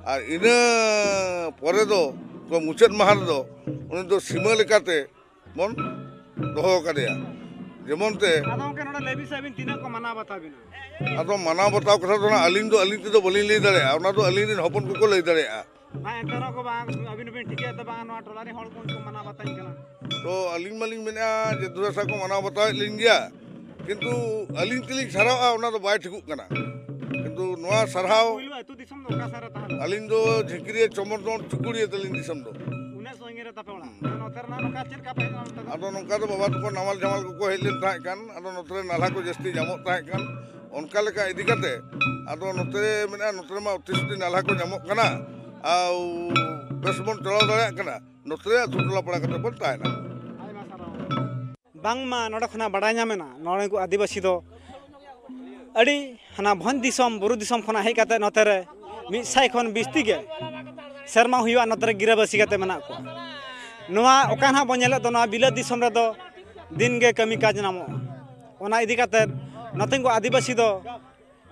ᱟᱨ ᱤᱱᱟᱹ ᱯᱚᱨᱮ ᱫᱚ, ᱠᱚ ᱢᱩᱪᱟᱹᱫ ᱢᱟᱦᱟ ᱨᱮᱫᱚ ᱩᱱᱤ ᱫᱚ ᱥᱤᱢᱟᱹ ᱞᱮᱠᱟᱛᱮ ᱵᱚᱱ ᱫᱚᱦᱚ ᱟᱠᱟᱫᱮᱭᱟ᱾ ᱡᱮᱢᱚᱱ ᱛᱮ ᱟᱫᱚ ᱜᱚᱢᱠᱮ, ᱱᱚᱰᱮ ᱞᱟᱹᱭ ᱵᱤᱱ ᱥᱮ, ᱟᱹᱵᱤᱱ ᱛᱤᱱᱟᱹᱜ ᱠᱚ ᱢᱟᱱᱟᱣ ᱵᱟᱛᱟᱣ ᱵᱤᱱᱟ? ᱟᱫᱚ ᱢᱟᱱᱟᱣ ᱵᱟᱛᱟᱣ ᱠᱟᱛᱷᱟ ᱫᱚ ᱱᱟᱜ ᱟᱹᱞᱤᱧ ᱫᱚ, ᱟᱹᱞᱤᱧ ᱛᱮᱫᱚ ᱵᱟᱹᱞᱤᱧ ᱞᱟᱹᱭ ᱫᱟᱲᱮᱭᱟᱜᱼᱟ, ᱚᱱᱟ ᱫᱚ ᱟᱹᱞᱤᱧ ᱨᱮᱱ ᱦᱚᱯᱚᱱ ᱠᱚᱠᱚ ᱞᱟᱹᱭ ᱫᱟᱲᱮᱭᱟᱜᱼᱟ᱾ ᱵᱟᱝ, ᱮᱱᱛᱮ ᱨᱮᱦᱚᱸ ᱠᱚ ᱵᱟᱝ, ᱟᱹᱵᱤᱱ ᱦᱚᱸᱵᱤᱱ ᱴᱷᱤᱠᱟᱹᱭᱮᱫ ᱛᱟᱵᱚᱱᱟ, ᱱᱚᱣᱟ ᱴᱚᱞᱟ ᱨᱮᱱ ᱦᱚᱲ ᱠᱚ ᱩᱱᱠᱩ ᱢᱟᱱᱟᱣ ᱵᱟᱛᱟᱣ ᱠᱟᱱᱟ᱾ ᱛᱚ ᱟᱹᱞᱤᱧ ᱢᱟᱞᱤᱧ ᱢᱮᱱᱮᱫᱼᱟ ᱡᱮ ᱫᱩᱨᱟᱥᱟ ᱠᱚ ᱢᱟᱱᱟᱣ ᱵᱟᱛᱟᱣᱮᱫ ᱞᱤᱧ ᱜᱮᱭᱟ, ᱠᱤᱱᱛᱩ ᱟᱹᱞᱤᱧ ᱛᱮᱞᱤᱧ ᱥᱟᱨᱦᱟᱣᱜᱼᱟ ᱚᱱᱟ ᱫᱚ ᱵᱟᱭ ᱴᱷᱤᱠᱚᱜ ᱠᱟᱱᱟ᱾ ᱠᱤᱱᱛᱩ ᱱᱚᱣᱟ ᱥᱟᱨᱦᱟᱣ ᱯᱩᱭᱞᱩ ᱟᱹᱛᱩ ᱫᱤᱥᱚᱢ ᱫᱚ ᱚᱠᱟ ᱥᱮᱫ ᱨᱮ ᱛᱟᱦᱮᱸ ᱞᱮᱱᱟ? ᱟᱹᱞᱤᱧ ᱫᱚ ᱡᱷᱤᱸᱠᱤᱨᱤᱭᱟᱹ ᱪᱚᱢᱚᱨᱫᱚᱱ ᱪᱩᱠᱩᱲᱤᱭᱟᱹ ᱛᱟᱹᱞᱤᱧ ᱫᱤᱥᱚᱢ ᱫᱚ᱾ ᱩᱱᱟᱹᱜ ᱥᱟᱺᱜᱤᱧ ᱨᱮ ᱛᱟᱯᱮ ᱚᱲᱟᱜ? ᱦᱩᱸ᱾ ᱟᱨ ᱱᱚᱛᱮ ᱨᱮᱱᱟᱜ ᱱᱚᱝᱠᱟ ᱪᱮᱫ ᱞᱮᱠᱟ ᱯᱮ ᱦᱮᱡ ᱞᱮᱱᱟ ᱱᱚᱛᱮ ᱫᱚ? ᱟᱫᱚ ᱱᱚᱝᱠᱟ ᱫᱚ ᱵᱟᱵᱟ ᱛᱟᱠᱚ ᱱᱟᱢᱟᱞ ᱡᱟᱢᱟᱞ ᱠᱚᱠᱚ ᱦᱮᱡ ᱞᱮᱱ ᱛᱟᱦᱮᱸ ᱠᱟᱱ, ᱟᱫᱚ ᱱᱚᱛᱮ ᱨᱮ ᱱᱟᱞᱦᱟ ᱠᱚ ᱡᱟᱹᱥᱛᱤ ᱧᱟᱢᱚᱜ ᱛᱟᱦᱮᱸ ᱠᱟᱱ, ᱚᱱᱠᱟ ᱞᱮᱠᱟ ᱤᱫᱤ ᱠᱟᱛᱮ ᱟᱫᱚ ᱱᱚᱛᱮ ᱨᱮ ᱢᱮᱱᱟᱜᱼᱟ, ᱱᱚᱛᱮ ᱨᱮᱢᱟ ᱚᱛᱤ ᱥᱚᱛᱤ ᱱᱟᱞᱦᱟ ᱠᱚ ᱧᱟᱢᱚᱜ ᱠᱟᱱᱟ, ᱟᱨ ᱵᱮᱥ ᱵᱚᱱ ᱪᱟᱞᱟᱣ ᱫᱟᱲᱮᱭᱟᱜ ᱠᱟᱱᱟ, ᱱᱚᱛᱮ ᱨᱮ ᱟᱹᱛᱩ ᱴᱚᱞᱟ ᱯᱟᱲᱟ ᱠᱟᱛᱮ ᱵᱚᱱ ᱛᱟᱦᱮᱱᱟ᱾ ᱟᱭᱢᱟ ᱥᱟᱨᱦᱟᱣ᱾ ᱵᱟᱝᱢᱟ ᱱᱚᱰᱮ ᱠᱷᱚᱱᱟᱜ ᱵᱟᱰᱟᱭ ᱧᱟᱢᱮᱱᱟ, ᱱᱚᱰᱮ ᱠᱚ ᱟᱹᱫᱤᱵᱟᱹᱥᱤ ᱫᱚ ᱟᱹᱰᱤ ᱦᱟᱱᱟ ᱵᱷᱚᱸᱡᱽ ᱫᱤᱥᱚᱢ, ᱵᱩᱨᱩ ᱫᱤᱥᱚᱢ ᱠᱷᱚᱱᱟᱜ ᱦᱮᱡ ᱠᱟᱛᱮ ᱱᱚᱛᱮ ᱨᱮ ᱢᱤᱫ ᱥᱟᱭ ᱠᱷᱚᱱ ᱵᱤᱥᱛᱤ ᱜᱮ ᱥᱮᱨᱢᱟ ᱦᱩᱭᱩᱜᱼᱟ ᱱᱚᱛᱮ ᱨᱮ ᱜᱤᱨᱟᱹᱵᱟᱹᱥᱤ ᱠᱟᱛᱮ ᱢᱮᱱᱟᱜ ᱠᱚᱣᱟ᱾ ᱱᱚᱣᱟ ᱚᱠᱟ ᱱᱟᱦᱟᱜ ᱵᱚᱱ ᱧᱮᱞᱮᱫ ᱫᱚ, ᱱᱚᱣᱟ ᱵᱤᱞᱟᱹᱛ ᱫᱤᱥᱚᱢ ᱨᱮᱫᱚ ᱫᱤᱱ ᱜᱮ ᱠᱟᱹᱢᱤ ᱠᱟᱡᱽ ᱧᱟᱢᱚᱜᱼᱟ᱾ ᱚᱱᱟ ᱤᱫᱤ ᱠᱟᱛᱮ ᱱᱚᱛᱮᱱ ᱠᱚ ᱟᱹᱫᱤᱵᱟᱹᱥᱤ ᱫᱚ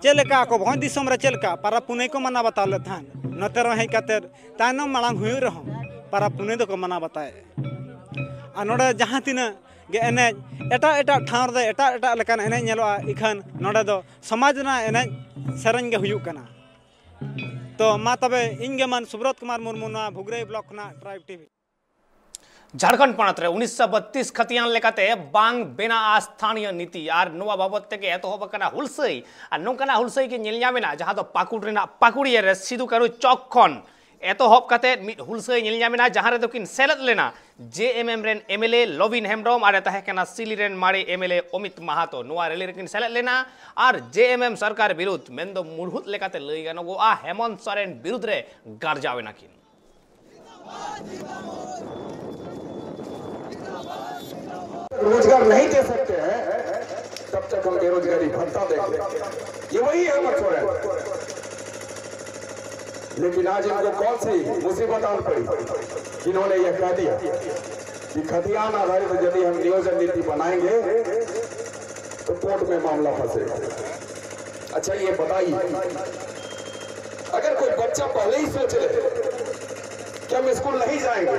ᱪᱮᱫ ᱞᱮᱠᱟ ᱟᱠᱚ ᱵᱷᱚᱸᱡᱽ ᱫᱤᱥᱚᱢ ᱨᱮ ᱪᱮᱫ ᱞᱮᱠᱟ ᱯᱟᱨᱟᱵᱽ ᱯᱩᱱᱟᱹᱭ ᱠᱚ ᱢᱟᱱᱟᱣ ᱵᱟᱛᱟᱣ ᱞᱮᱫ ᱛᱟᱦᱮᱸᱫ, ᱱᱚᱛᱮ ᱨᱮᱦᱚᱸ ᱦᱮᱡ ᱠᱟᱛᱮ ᱛᱟᱭᱱᱚᱢ ᱢᱟᱲᱟᱝ ᱦᱩᱭᱩᱜ ᱨᱮᱦᱚᱸ ᱯᱟᱨᱟᱵᱽ ᱯᱩᱱᱟᱹᱭ ᱫᱚᱠᱚ ᱢᱟᱱᱟᱣ ᱵᱟᱛᱟᱣᱮᱫᱼᱟ᱾ ᱟᱨ ᱱᱚᱰᱮ ᱡᱟᱦᱟᱸ ᱛᱤᱱᱟᱹᱜ ᱜᱮ ᱮᱱᱮᱡ, ᱮᱴᱟᱜ ᱮᱴᱟᱜ ᱴᱷᱟᱶ ᱨᱮᱫᱚ ᱮᱴᱟᱜ ᱮᱴᱟᱜ ᱞᱮᱠᱟᱱ ᱮᱱᱮᱡ ᱧᱮᱞᱚᱜᱼᱟ, ᱤᱠᱷᱟᱹᱱ ᱱᱚᱰᱮ ᱫᱚ ᱥᱚᱢᱟᱡᱽ ᱨᱮᱱᱟᱜ ᱮᱱᱮᱡ ᱥᱮᱨᱮᱧ ᱜᱮ ᱦᱩᱭᱩᱜ ᱠᱟᱱᱟ᱾ ᱛᱚ ᱢᱟ ᱛᱚᱵᱮ ᱤᱧ ᱜᱮ ᱢᱟᱱ ᱥᱩᱵᱨᱚᱛ ᱠᱩᱢᱟᱨ ᱢᱩᱨᱢᱩ, ᱱᱚᱣᱟ ᱵᱷᱩᱜᱽᱨᱟᱹᱭ ᱵᱞᱚᱠ ᱠᱷᱚᱱᱟᱜ ᱴᱨᱟᱭᱤᱵᱽ ᱴᱤᱵᱷᱤ᱾ ᱡᱷᱟᱲᱠᱷᱚᱸᱰ ᱯᱚᱱᱚᱛ ᱨᱮ ᱩᱱᱤᱥᱥᱚ ᱵᱟᱛᱤᱥ ᱠᱷᱟᱹᱛᱤᱭᱟᱱ ᱞᱮᱠᱟᱛᱮ ᱵᱟᱝ ᱵᱮᱱᱟᱜᱼᱟ ᱥᱛᱷᱟᱱᱤᱭᱚ ᱱᱤᱛᱤ, ᱟᱨ ᱱᱚᱣᱟ ᱵᱟᱵᱚᱛ ᱛᱮᱜᱮ ᱮᱛᱚᱦᱚᱵ ᱟᱠᱟᱱᱟ ᱦᱩᱞᱥᱟᱹᱭ᱾ ᱟᱨ ᱱᱚᱝᱠᱟᱱᱟᱜ ᱦᱩᱞᱥᱟᱹᱭ ᱜᱮ ᱧᱮᱞ ᱧᱟᱢ ᱮᱱᱟ, ᱡᱟᱦᱟᱸ ᱫᱚ ᱯᱟᱹᱠᱩᱲ ᱨᱮᱱᱟᱜ ᱯᱟᱹᱠᱩᱲᱤᱭᱟᱹ ᱨᱮ ᱥᱤᱫᱩ ᱠᱟᱹᱱᱦᱩ ᱪᱚᱠ ᱠᱷᱚᱱ ᱮᱛᱚᱦᱚᱵ ᱠᱟᱛᱮ ᱢᱤᱫ ᱦᱩᱞᱥᱟᱹᱭ ᱧᱮᱞ ᱧᱟᱢ ᱮᱱᱟ, ᱡᱟᱦᱟᱸ ᱨᱮᱫᱚ ᱠᱤᱱ ᱥᱮᱞᱮᱫ ᱞᱮᱱᱟ ᱡᱮ ᱮᱢ ᱮᱢ ᱨᱮᱱ M L A Lobin Hembrom ᱟᱨ ᱮ ᱛᱟᱦᱮᱸ ᱠᱟᱱᱟ ᱥᱤᱞᱤ ᱨᱮᱱ ᱢᱟᱨᱮ ᱮᱢ ᱮᱞ ᱮ ᱚᱢᱤᱛ ᱢᱟᱦᱟᱛᱚ᱾ ᱱᱚᱣᱟ ᱨᱮᱞᱤ ᱨᱮᱠᱤᱱ ᱥᱮᱞᱮᱫ ᱞᱮᱱᱟ ᱟᱨ ᱡᱮ ᱮᱢ ᱮᱢ ᱥᱚᱨᱠᱟᱨ ᱵᱤᱨᱩᱫᱷ, ᱢᱮᱱᱫᱚ ᱢᱩᱲᱦᱩᱫ ᱞᱮᱠᱟᱛᱮ ᱞᱟᱹᱭ ᱜᱟᱱᱚᱜᱚᱜᱼᱟ, ᱦᱮᱢᱚᱱᱛ ᱥᱚᱨᱮᱱ ᱵᱤᱨᱩᱫᱷ ᱨᱮ ᱜᱟᱨᱡᱟᱣ ᱮᱱᱟ ᱠᱤᱱ᱾ रोजगार नहीं दे सकते हैं, तब तक हम बेरोजगारी भत्ता देंगे। ये वही है अमर सोरेन। लेकिन आज इनको कौन सी मुसीबत आन पड़ी, जिन्होंने यह कह दिया कि खतियान आधारित यदि हम नियोजन नीति बनाएंगे तो कोर्ट में मामला फंसेगा। अच्छा, ये बताइए, अगर कोई बच्चा पहले ही सोच ले कि हम स्कूल नहीं जाएंगे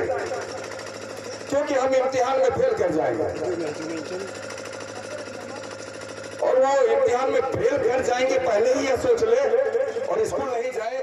क्योंकि हम इम्तिहान में फेल कर जाएंगे, और वो इम्तिहान में फेल कर जाएंगे, पहले ही ये सोच ले और स्कूल नहीं जाए।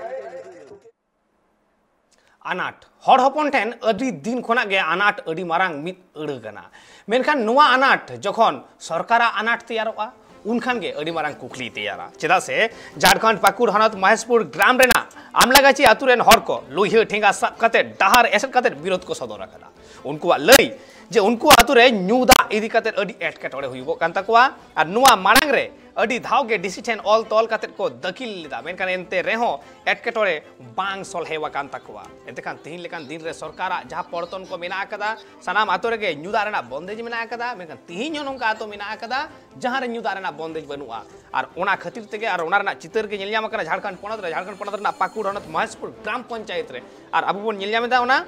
ᱟᱱᱟᱴ᱾ ᱦᱚᱲ ᱦᱚᱯᱚᱱ ᱴᱷᱮᱱ ᱟᱹᱰᱤ ᱫᱤᱱ ᱠᱷᱚᱱᱟᱜ ᱜᱮ ᱟᱱᱟᱴ ᱟᱹᱰᱤ ᱢᱟᱨᱟᱝ ᱢᱤᱫ ᱟᱹᱲᱟᱹ ᱠᱟᱱᱟ᱾ ᱢᱮᱱᱠᱷᱟᱱ ᱱᱚᱣᱟ ᱟᱱᱟᱴ ᱡᱚᱠᱷᱚᱱ ᱥᱚᱨᱠᱟᱨᱟᱜ ᱟᱱᱟᱴ ᱛᱮᱭᱟᱨᱚᱜᱼᱟ, ᱩᱱᱠᱷᱟᱱ ᱜᱮ ᱟᱹᱰᱤ ᱢᱟᱨᱟᱝ ᱠᱩᱠᱞᱤ ᱛᱮᱭᱟᱨᱟ᱾ ᱪᱮᱫᱟᱜ ᱥᱮ ᱡᱷᱟᱲᱠᱷᱚᱸᱰ ᱯᱟᱹᱠᱩᱲ ᱦᱚᱱᱚᱛ ᱢᱚᱦᱮᱥᱯᱩᱨ ᱜᱨᱟᱢ ᱨᱮᱱᱟᱜ ᱟᱢᱞᱟᱜᱟᱪᱷᱤ ᱟᱛᱳ ᱨᱮᱱ ᱦᱚᱲ ᱠᱚ ᱞᱩᱭᱦᱟᱹ ᱴᱷᱮᱸᱜᱟ ᱥᱟᱵ ᱠᱟᱛᱮ ᱰᱟᱦᱟᱨ ᱮᱥᱮᱫ ᱠᱟᱛᱮ ᱵᱤᱨᱳᱫ ᱠᱚ ᱥᱚᱫᱚᱨ ᱟᱠᱟᱫᱟ᱾ ᱩᱱᱠᱩᱣᱟᱜ ᱞᱟᱹᱭ ᱡᱮ ᱩᱱᱠᱩ ᱟᱛᱳ ᱨᱮ ᱧᱩ ᱫᱟᱜ ᱤᱫᱤ ᱠᱟᱛᱮ ᱟᱹᱰᱤ ᱮᱴᱠᱮᱴᱚᱬᱮ ᱦᱩᱭᱩᱜᱚᱜ ᱠᱟᱱ ᱛᱟᱠᱚᱣᱟ, ᱟᱨ ᱱᱚᱣᱟ ᱢᱟᱲᱟᱝ ᱨᱮ ᱟᱹᱰᱤ ᱫᱷᱟᱣ ᱜᱮ ᱰᱤᱥᱤ ᱴᱷᱮᱱ ᱚᱞ ᱛᱚᱞ ᱠᱟᱛᱮ ᱠᱚ ᱫᱟᱹᱠᱷᱤᱞ ᱞᱮᱫᱟ, ᱢᱮᱱᱠᱷᱟᱱ ᱮᱱᱛᱮ ᱨᱮᱦᱚᱸ ᱮᱴᱠᱮᱴᱚᱬᱮ ᱵᱟᱝ ᱥᱚᱞᱦᱮ ᱟᱠᱟᱱ ᱛᱟᱠᱚᱣᱟ᱾ ᱮᱱᱛᱮ ᱠᱷᱟᱱ ᱛᱤᱦᱤᱧ ᱞᱮᱠᱟᱱ ᱫᱤᱱ ᱨᱮ ᱥᱚᱨᱠᱟᱨᱟᱜ ᱡᱟᱦᱟᱸ ᱯᱚᱲᱛᱚᱱ ᱠᱚ ᱢᱮᱱᱟᱜ ᱟᱠᱟᱫᱟ, ᱥᱟᱱᱟᱢ ᱟᱛᱳ ᱨᱮᱜᱮ ᱧᱩ ᱫᱟᱜ ᱨᱮᱱᱟᱜ ᱵᱚᱱᱫᱮᱡᱽ ᱢᱮᱱᱟᱜ ᱟᱠᱟᱫᱟ, ᱢᱮᱱᱠᱷᱟᱱ ᱛᱤᱦᱤᱧ ᱦᱚᱸ ᱱᱚᱝᱠᱟ ᱟᱛᱳ ᱢᱮᱱᱟᱜ ᱟᱠᱟᱫᱟ ᱡᱟᱦᱟᱸ ᱨᱮ ᱧᱩ ᱫᱟᱜ ᱨᱮᱱᱟᱜ ᱵᱚᱱᱫᱮᱡᱽ ᱵᱟᱹᱱᱩᱜᱼᱟ᱾ ᱟᱨ ᱚᱱᱟ ᱠᱷᱟᱹᱛᱤᱨ ᱛᱮᱜᱮ ᱟᱨ ᱚᱱᱟ ᱨᱮᱱᱟᱜ ᱪᱤᱛᱟᱹᱨ ᱜᱮ ᱧᱮᱞ ᱧᱟᱢ ᱟᱠᱟᱱᱟ ᱡᱷᱟᱲᱠᱷᱚᱸᱰ ᱯᱚᱱᱚᱛ ᱨᱮ, ᱡᱷᱟᱲᱠᱷᱚᱸᱰ ᱯᱚᱱᱚᱛ ᱨᱮᱱᱟᱜ ᱯᱟᱹᱠᱩᱲ ᱦᱚᱱᱚᱛ ᱢᱚᱦᱮᱥᱯᱩᱨ ᱜᱨᱟᱢ ᱯᱚᱧᱪᱟᱭᱮᱛ ᱨᱮ᱾ ᱟᱨ ᱟᱵᱚ ᱵᱚᱱ ᱧᱮᱞ ᱧᱟᱢ ᱮᱫᱟ ᱚᱱᱟ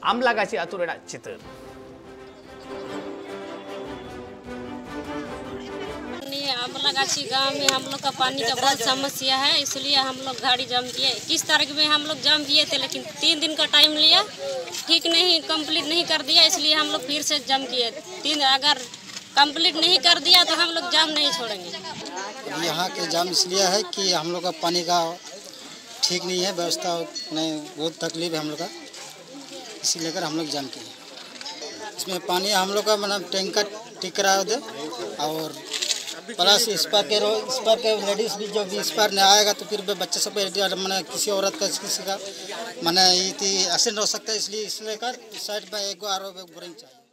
ᱟᱢᱞᱟᱜᱟᱪᱷᱤ ᱟᱛᱳ ᱨᱮᱱᱟᱜ ᱪᱤᱛᱟᱹᱨ᱾ ये अमलागाछी गांव में हम लोग का पानी का बहुत समस्या है, इसलिए हम लोग गाड़ी जाम किए। इक्कीस तारीख में हम लोग जाम किए थे, लेकिन तीन दिन का टाइम लिया, ठीक नहीं, कंप्लीट नहीं कर दिया, इसलिए हम लोग फिर से जाम किए। तीन अगर कंप्लीट नहीं कर दिया तो हम लोग जाम नहीं छोड़ेंगे। यहाँ के जाम इसलिए है कि हम लोग का पानी का ठीक नहीं है व्यवस्था, नहीं, बहुत तकलीफ है हम लोग का, इसी लेकर हम लोग जाम किए। इसमें पानी हम लोग का मतलब टैंकर ठीक करा दे, और प्लस इस पार के रो-, इस पार के लेडीज भी जो भी इस पार नहीं आएगा तो फिर बच्चे सब को मैंने किसी औरत का किसी का मैंने ये थी एक्सीडेंट हो सकता है, इसलिए इस लेकर इस साइड में एक बार बोरिंग चाहिए।